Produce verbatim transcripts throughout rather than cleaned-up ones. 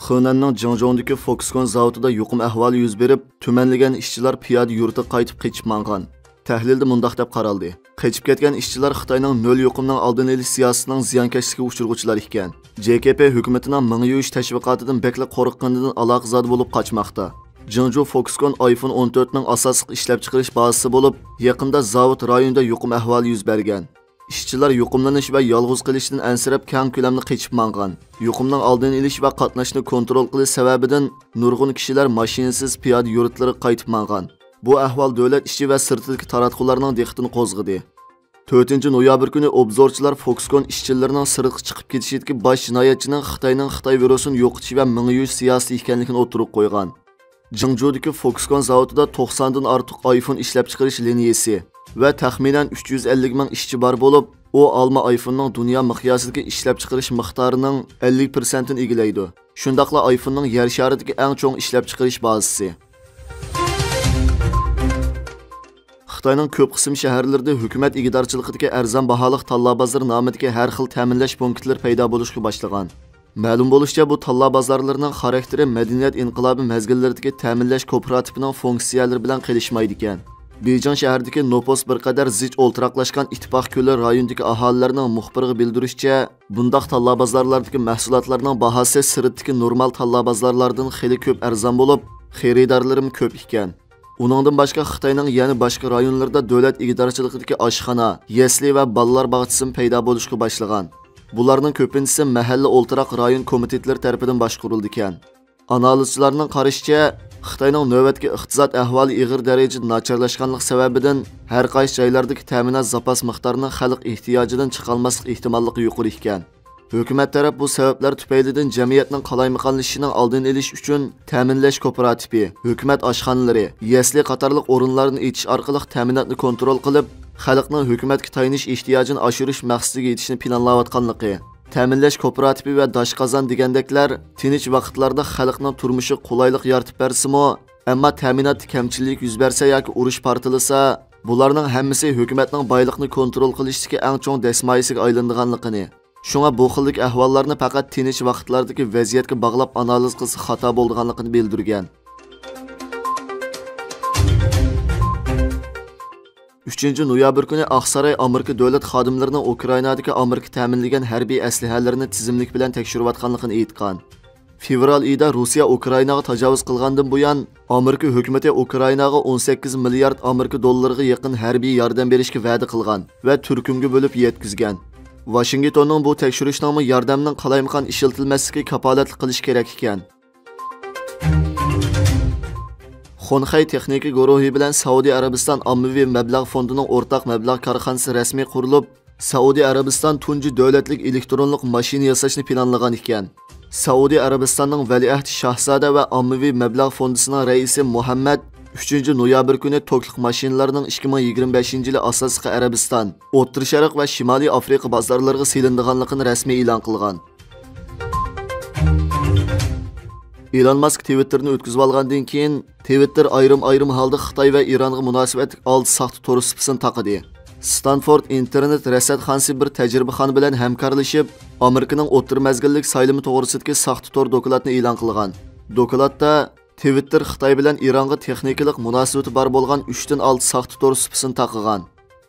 خېنەننىڭ جىڭجۇڭدىكى فوكسكون زاۋۇتىدا يۇقۇم ئەھۋالى يۈز بېرىپ، تۈمەنلىگەن ئىشچىلار پىيادە يۇرتىغا قايتىپ قېچىپ ماڭغان. تەھلىلدە مۇنداق دەپ قارالدى: قېچىپ كەتكەن ئىشچىلار خىتاينىڭ نۆل يۇقۇمنىڭ ئالدىنى ئېلىش سىياسىتىنىڭ زىيانكەشلىكىگە ئۇچرىغۇچىلار ئىكەن. جې كې پې ھۆكۈمىتىنىڭ مىڭ يۇيۇش تەشۋىقاتىدىن بەكلا قورققىنىدىن ئالاقىزادە بولۇپ قاچماقتا. جىڭجۇ فوكسكون ئايفون ئون تۆتنىڭ ئاساسلىق ئىشلەپچىقىرىش بازىسى بولۇپ، يېقىندا زاۋۇت رايونىدا يۇقۇم ئەھۋالى يۈز بەرگەن. ئىشچىلار يۇقۇملىنىش ۋە يالغۇز قېلىشتىن ئەنسىرەپ، كەڭ كۆلەمدە قېچىپ ماڭغان. يۇقۇمنىڭ ئالدىنى ئېلىش ۋە قاتناشنى كونترول قىلىش سەۋەبىدىن نۇرغۇن كىشىلەر ماشىنىسىز پىيادە يۇرتلىرىغا قايتىپ ماڭغان. بۇ ئەھۋال دۆلەت ئىچى ۋە سىرتىدىكى تاراتقۇلارنىڭ دىققىتىنى قوزغىدى. تۆتىنچى نويابىر كۈنى ئوبزورچىلار فوكسكون ئىشچىلىرىنىڭ سىرتقا چىقىپ كېتىشىدىكى باش جىنايەتچىنىڭ خىتاينىڭ خىتاي ۋىرۇسىنى يوقىتىش ۋە مىڭ يۇيۇش سىياسىتى ئىكەنلىكىنى ئوتتۇرىغا قويغان. جىڭجۇدىكى فوكسكون زاۋۇتىدا توقساندىن ئارتۇق ئايفون ئىشلەپچىقىرىش لىنىيىسى ۋە تەخمىنەن ئۈچ يۈز ئەللىك مىڭ ئىشچى بار بولۇپ، ئۇ ئالما ئايفوننىڭ دۇنيا مىقياسىدىكى ئىشلەپچىقىرىش مىقدارىنىڭ ئەللىك پىرسەنتىنى ئىگىلەيدۇ. شۇنداقلا ئايفوننىڭ يەر شارىدىكى ئەڭ چوڭ ئىشلەپچىقىرىش بازىسى. خىتاينىڭ كۆپ قىسىم شەھەرلىرىدە ھۆكۈمەت ئىگىدارچىلىقىدىكى ئەرزان باھالىق تاللا بازىرى نامىدىكى ھەر خىل تەمىنلەش پونكىتلىرى پەيدا بولۇشقا باشلىغان. مەلۇم بولۇشىچە، بۇ تاللا بازارلىرىنىڭ خاراكتېرى مەدەنىيەت ئىنقىلابى مەزگىللىرىدىكى تەمىنلەش كوپىراتىپىنىڭ فۇنكسىيەلىرى بىلەن قېلىشمايدىكەن. بېيجىڭ شەھىرىدىكى نوپۇس بىر قەدەر زىچ ئولتۇراقلاشقان ئىتتىپاق كۆلى رايونىدىكى ئاھالىلەرنىڭ مۇخبىرغا بىلدۈرۈشىچە، بۇنداق تاللا بازارلاردىكى مەھسۇلاتلارنىڭ باھاسى سىرتتىكى نورمال تاللا بازارلاردىن خېلى كۆپ ئەرزان بولۇپ، خېرىدارلىرىمۇ كۆپ ئىكەن. ئۇنىڭدىن باشقا، خىتاينىڭ يەنە باشقا رايونلىرىدا دۆلەت ئىگىدارچىلىقىدىكى ئاشخانا، يەسلى ۋە بالىلار باغچىسىمۇ پەيدا بولۇشقا باشلىغان. بۇلارنىڭ كۆپىنچىسى مەھەللە ئولتۇراق رايون كومىتېتلىرى تەرىپىدىن باشقۇرۇلىدىكەن. ئانالىزچىلارنىڭ قارىشىچە، خىتاينىڭ نۆۋەتتىكى ئىقتىساد ئەھۋالى ئېغىر دەرىجىدە ناچارلاشقانلىقى سەۋەبىدىن، ھەر قايسى جايلاردىكى تەمىنات زاپاس مىقدارىنىڭ خەلق ئېھتىياجىدىن چىقالماسلىق ئېھتىماللىقى يۇقىرى ئىكەن. ھۆكۈمەت تەرەپ بۇ سەۋەبلەر تۈپەيلىدىن جەمئىيەتنىڭ قالايمىقانلىشىشىنىڭ ئالدىنى ئېلىش ئۈچۈن تەمىنلەش كوپىراتىپى، ھۆكۈمەت ئاشخانىلىرى، يەسلى قاتارلىق ئورۇنلارنى ئېچىش ئارقىلىق تەمىناتنى كونترول قىلىپ، خەلقنىڭ ھۆكۈمەتكە تايىنىش ئېھتىياجىنى ئاشۇرۇش مەقسىتىگە يېتىشنى پىلانلاۋاتقانلىقى، تەمىنلەش كوپىراتىپى ۋە داشقازان دېگەندەكلەر تىنچ ۋاقىتلاردا خەلقنىڭ تۇرمۇشىغا قولايلىق يارىتىپ بەرسىمۇ، ئەمما تەمىناتتا كەمچىلىك يۈز بەرسە ياكى ئۇرۇش پارتلىسا، بۇلارنىڭ ھەممىسى ھۆكۈمەتنىڭ بايلىقنى كونترول قىلىشتىكى ئەڭ چوڭ دەسمايىسىگە ئايلىنىدىغانلىقىنى، شۇڭا بۇ خىلدىكى ئەھۋاللارنى پەقەت تىنچ ۋاقىتلاردىكى ۋەزىيەتكە باغلاپ ئانالىز قىلسا خاتا بولىدىغانلىقىنى بىلدۈرگەن. ئۈچىنچى نويابىر كۈنى ئاقساراي ئامېرىكا دۆلەت خادىملىرىنىڭ ئۇكرائىنادىكى ئامېرىكا تەمىنلىگەن ھەربىي ئەسلىھەلىرىنى تىزىملىك بىلەن تەكشۈرۈۋاتقانلىقىنى ئېيتقان. فېۋرال ئېيىدا روسىيە ئۇكرائىناغا تاجاۋۇز قىلغاندىن بۇيان، ئامېرىكا ھۆكۈمىتى ئۇكرائىناغا ئون سەككىز مىليارد ئامېرىكا دوللىرىغا يېقىن ھەربىي ياردەم بېرىشكە ۋەدە قىلغان ۋە تۈركۈمگە بۆلۈپ يەتكۈزگەن. ۋاشىنگتوننىڭ بۇ تەكشۈرۈشنىڭمۇ ياردەمنىڭ قالايمىقان ئىشلىتىلمەسلىكىگە كاپالەتلىك قىلىشى كېرەك ئىكەن. خۇنخەي تېخنىكا گۇرۇھى بىلەن سەئۇدى ئەرەبىستان ئاممىۋى مەبلەغ فوندىنىڭ ئورتاق مەبلەغ كارخانىسى رەسمىي قۇرۇلۇپ، سەئۇدى ئەرەبىستان تۇنجى دۆلەتلىك ئېلېكترونلۇق ماشىنا ياساشنى پىلانلىغان ئىكەن. سەئۇدى ئەرەبىستاننىڭ ۋەلىئەھدى شاھزادە ۋە ئاممىۋى مەبلەغ فوندىسىنىڭ رەئىسى مۇھەممەد ئۈچىنچى نويابىر كۈنى توكلۇق ماشىنىلارنىڭ ئىككى مىڭ يىگىرمە بەشىنچى يىلى ئاساسلىقى ئەرەبىستان، ئوتتۇرا شەرق ۋە شىمالىي ئافرىقا بازارلىرىغا سېلىنىدىغانلىقىنى رەسمىي ئېلان قىلغان. ئېلون ماسك تىۋىتتېرنى ئۆتكۈزۈۋالغاندىن كېيىن، تىۋىتتېر ئايرىم-ئايرىم ھالدا خىتاي ۋە ئىرانغا مۇناسىۋەتلىك ئالتە ساختا تور سۇپىسىنى تاقىدى. ستانفورد ئىنتېرنېت رەسەتخانىسى بىر تەجرىبىخانا بىلەن ھەمكارلىشىپ، ئامېرىكىنىڭ ئوتتۇرا مەزگىللىك سايلىمى توغرىسىدىكى ساختا تور دوكلاتنى ئېلان قىلغان. دوكلاتتا، تىۋىتتېر خىتاي بىلەن ئىرانغا تېخنىكىلىق مۇناسىۋىتى بار بولغان ئۈچتىن ئالتە ساختا تور سۇپىسىنى تاقىغان.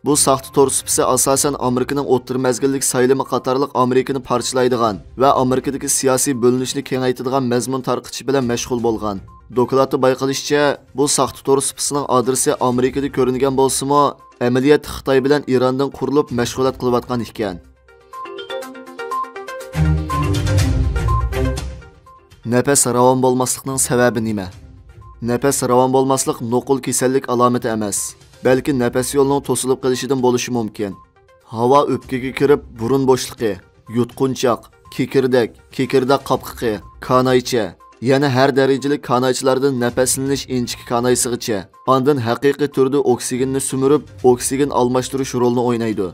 بۇ ساختا تور سۇپىسى ئاساسەن ئامېرىكىنىڭ ئوتتۇرا مەزگىللىك سايلىمى قاتارلىق ئامېرىكىنى پارچىلايدىغان ۋە ئامېرىكىدىكى سىياسىي بۆلۈنۈشنى كېڭەيتىدىغان مەزمۇن تارقىتىش بىلەن مەشغۇل بولغان. دوكلاتتا بايقىلىشىچە، بۇ ساختا تور سۇپىسىنىڭ ئادرېسى ئامېرىكىدا كۆرۈنگەن بولسىمۇ، ئەمەلىيەتتە خىتاي بىلەن ئىراندىن قۇرۇلۇپ مەشغۇلات قىلىۋاتقان ئىكەن. نەپەس راۋان بولماسلىقنىڭ سەۋەبى نېمە؟ نەپەس راۋان بولماسلىق نوقۇل كېسەللىك ئالامىتى ئەمەس، بەلكى نەپەس يولىنىڭ توسۇلۇپ قېلىشىدىن بولۇشى مۇمكىن. ھاۋا ئۆپكىگە كىرىپ، بۇرۇن بوشلۇقى، يۇتقۇنچاق، كېكىردەك، كېكىردەك قاپقىقى، كانايچە، يەنە ھەر دەرىجىلىك كانايچىلاردىن نەپەسلىنىش ئىنچىكە كانايسىغىچە، ئاندىن ھەقىقىي تۈردە ئوكسىگېننى سۈمۈرۈپ، ئوكسىگېن ئالماشتۇرۇش رولىنى ئوينايدۇ.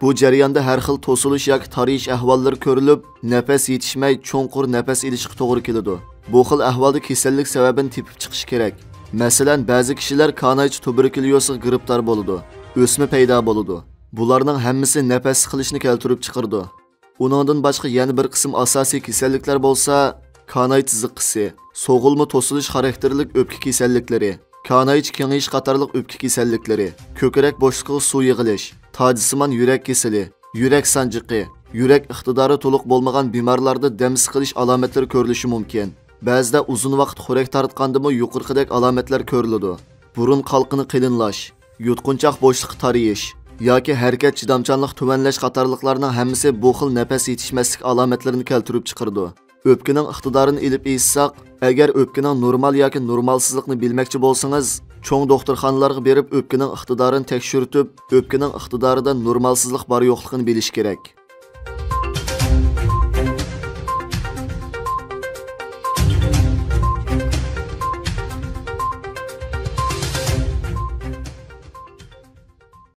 بۇ جەرياندا ھەر خىل توسۇلۇش ياكى تارىيىش ئەھۋاللىرى كۆرۈلۈپ، نەپەس يېتىشمەي، چوڭقۇر نەپەس ئېلىشقا توغرا كېلىدۇ. بۇ خىل ئەھۋالدا كېسەللىك سەۋەبىنى تېپىپ چىقىش كېرەك. مەسىلەن، بەزى كىشىلەر كانايچە تۇبېركۇليوزغا گىرىپتار بولىدۇ، ئۆسمە پەيدا بولىدۇ. بۇلارنىڭ ھەممىسى نەپەس سىقىلىشنى كەلتۈرۈپ چىقىرىدۇ. ئۇنىڭدىن باشقا يەنە بىر قىسىم ئاساسىي كېسەللىكلەر بولسا، كانايچا زىققىسى، سوغۇلما توسۇلۇش خاراكتېرلىك ئۆپكە كېسەللىكلىرى، كانايچا كېڭىيىش قاتارلىق ئۆپكە كېسەللىكلىرى، كۆكرەك بوشلۇقىغا سۇ يىغىلىش، تاجسىمان يۈرەك كېسىلى، يۈرەك سانجىقى، يۈرەك ئىقتىدارى تولۇق بولمىغان بىمارلاردا دەم سىقىلىش ئالامەتلىرى كۆرۈلۈشى مۇمكىن. بەزىدە ئۇزۇن ۋاقىت خورەك تارتقاندىمۇ يۇقىرىقىدەك ئالامەتلەر كۆرۈلىدۇ. بۇرۇن قالقىنى قېلىنلاش، يۇتقۇنچاق بوشلۇقى تارىيىش ياكى ھەرىكەت چىدامچانلىق تۆۋەنلەش قاتارلىقلارنىڭ ھەممىسى بۇ خىل نەپەس يېتىشمەسلىك ئالامەتلىرىنى كەلتۈرۈپ چىقىرىدۇ. ئۆپكىنىڭ ئىقتىدارىنى ئېلىپ ئېيتساق، ئەگەر ئۆپكىنىڭ نورمال ياكى نورمالسىزلىقىنى بىلمەكچى بولسىڭىز، چوڭ دوختۇرخانىلارغا بېرىپ ئۆپكىنىڭ ئىقتىدارىنى تەكشۈرتۈپ، ئۆپكىنىڭ ئىقتىدارىدا نورمالسىزلىق بار يوقلۇقىنى بىلىش كېرەك.